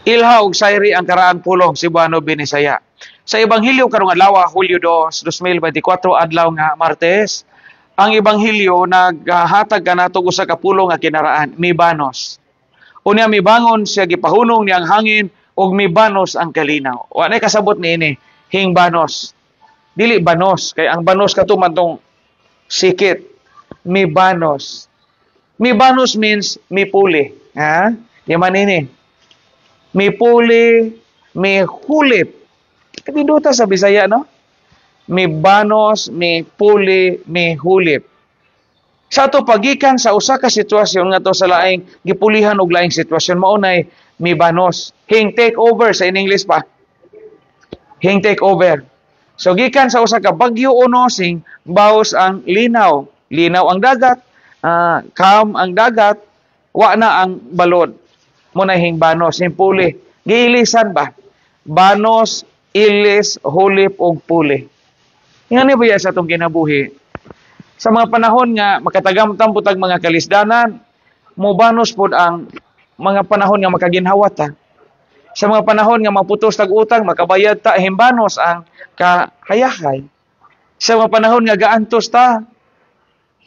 Ilha ug sayri ang karaang pulong, Cebuano Binisaya. Sa Ebanghelyo karong adlaw, Hulyo 2, 2024, adlaw nga Martes, ang Ebanghelyo naghatag kanato usa ka pulong nga kinaraan, mibanos. Unya mibangon siya, gipahunong niya ang hangin ug mibanos ang kalinaw. Wa nay kasabot niini, hingbanos. Dili banos kay ang banos kato man tong sikit. Mibanos. Mibanos means mipuli. Ha? Di man ini. Mipuli, mihulip. Kanindota sa Bisaya, no? Mibanos, mipuli, mihulip. Sa ato pagikan sa usa ka sitwasyon ngadto sa laing gipulihan og laing sitwasyon, maunay mibanos. Hing take over sa in English pa. Hing take over. So gikan sa usa ka bagyo uno, sing baos ang linaw. Linaw ang dagat, calm ang dagat, wa na ang balod. Muna hing banos, hing puli. Giilisan ba? Banos, ilis, hulip ug puli. Ingani ba sa atong kinabuhi? Sa mga panahon nga makatagamtam pud tag mga kalisdanan, mobanos pod ang mga panahon nga makaginhawa ta. Sa mga panahon nga maputos tag utang, makabayad ta, himbanos ang kahayahay. Sa mga panahon nga gaantos ta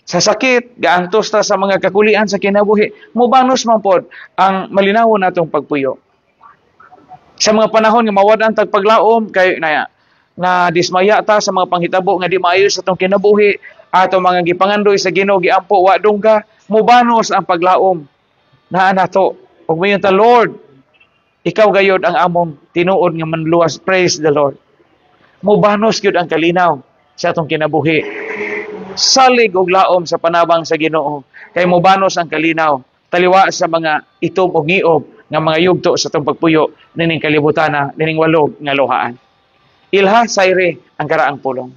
sa sakit, gaantos ta sa mga kakulian sa kinabuhi, mobanos man pod ang malinawon natong pagpuyo. Sa mga panahon nga mawad-an tag paglaom kay na na dismaya ta sa mga panghitabo nga di maayo sa atong kinabuhi, ato mga gipangandoy sa Ginoo, giampo, wa dungga, mobanos ang paglaom naa nato. Ug moingon ta, "Lord, ikaw gayod ang among tinuod nga manluwas." Praise the Lord. Mobanos gyud ang kalinaw sa atong kinabuhi. Salig og laom sa panabang sa Ginoo kay mobanos ang kalinaw taliwa sa mga itom og ngiob nga mga yugto sa atong pagpuyo nining kalibutana, nining walog nga lohaan. Ilha, sayre ang karaang pulong.